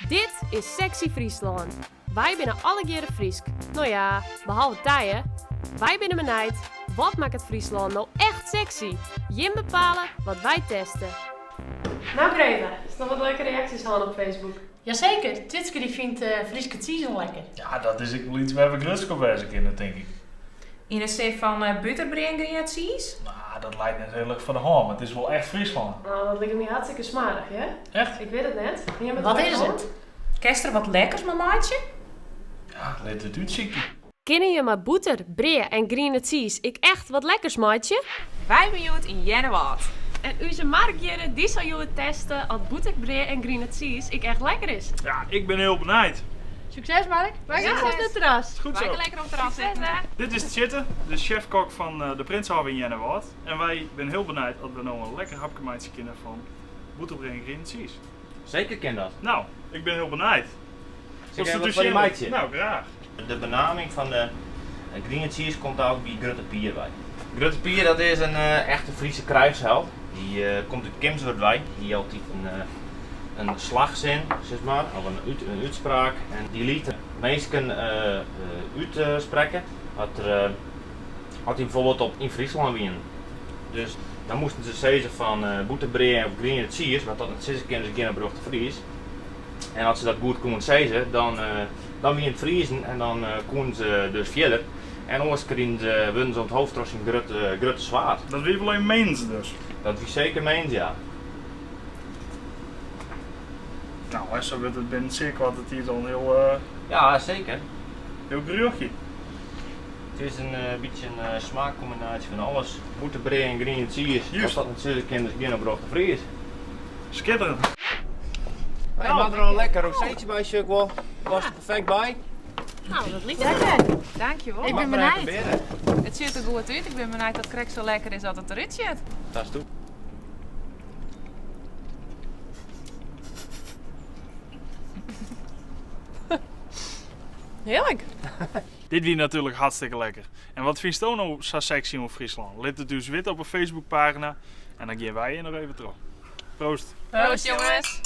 Dit is Sexy Fryslân. Wy binne allegearre Frysk. No ja, behalve Tije. Wy binne benijd, wat makket Fryslân no echt sexy? Jim bepale wat wy teste. No Greta, is noch wat leuke reaksjes hân op Facebook? Jazeker, Tjitske dy fynt Fryske tsiis lekker. Ja, dat is ek wol iets wêr't we grutsk op wêze kinne, tink ik. Yn 'e sin fan bûterbrea en griene tsiis? No, dat leit net hiel erch foar de hân, mar it is wol echt Fryslân. No, dat liket my hartstikke smaardich, hear. Echt? Ik wit it net. Jim Wat is it? Kinst der wat lekkers mei meitsje? Ja, lit it útsykje. Kinne je mei bûter, brea en griene tsiis ek echt wat lekkers meitsje? Wy binne hjoed yn Earnewâld. En ús Mark hjirre, dy sil hjoed teste oft bûter, brea en griene tsiis ek echt lekker is. Ja, ik bin hiel benijd. Sukses Mark! Wy gean nei it terras. Goed Wy zo. gean lekker op it terras sitten. Dit is Tjitte, de sjefkok fan de Prinsenhof yn Earnewâld. En wy binne hiel benijd oft we no in lekker hapke meitsje kinne fan bûterbrea en griene tsiis. Seker kin dat. No, ik bin hiel benijd. Sil ik even wat foar dy meitsje? No, graach. De benaming fan de griene tsiis komt ek by Grutte Pier wei. Grutte Pier dat is in echte Friese krijgsheld. Dy komt út Kimswert wei. Hy hie altyd in slachsin, sis mar, of in útspraak. En dy liet er minsken útsprekke as er as dy bijvoorbeeld op yn Fryslân wienen. Dus dan moasten se sizze fan bûterbrea of griene tsiis, want dat net sizze kinne se gjin oprjochte Fries. En as se dat goed koenen sizze, dan, dan wienen it Friezen en dan koenen se dus fierder. En oars krigen se, wurden se onthoofd troch syn grutte, grutte swaard. Dat wie wol even mens dus. Dat wie seker mens, ja. No, en sa wurdt it binnen sear koarte tiid al in hiel. Ja, seker. Hiel gerjochtje. It is in bytsje in smaakkombinaasje fan alles. Bûterbrea en griene tsiis. As dat net sizze kin, is gjin oprjochte Fries. Skitterend. Hey, we hadden er al een lekker rozeetje bij, sjoch ik wol. Past er perfect by. Nou, dat liket Lekker. Dankjewol. Ik bin benijd. It sjocht der goed út. Ik bin benijd dat it krekt sa lekker is as it derút sjocht. Dat is toe. Hearlik. Dit wie natuerlik hartstikke lekker. En wat fynsto no sa sexy oan Fryslân? Lit it ús witte op 'e Facebookpagina en dan gean wy hjir noch even troch. Proost! Proost jonges!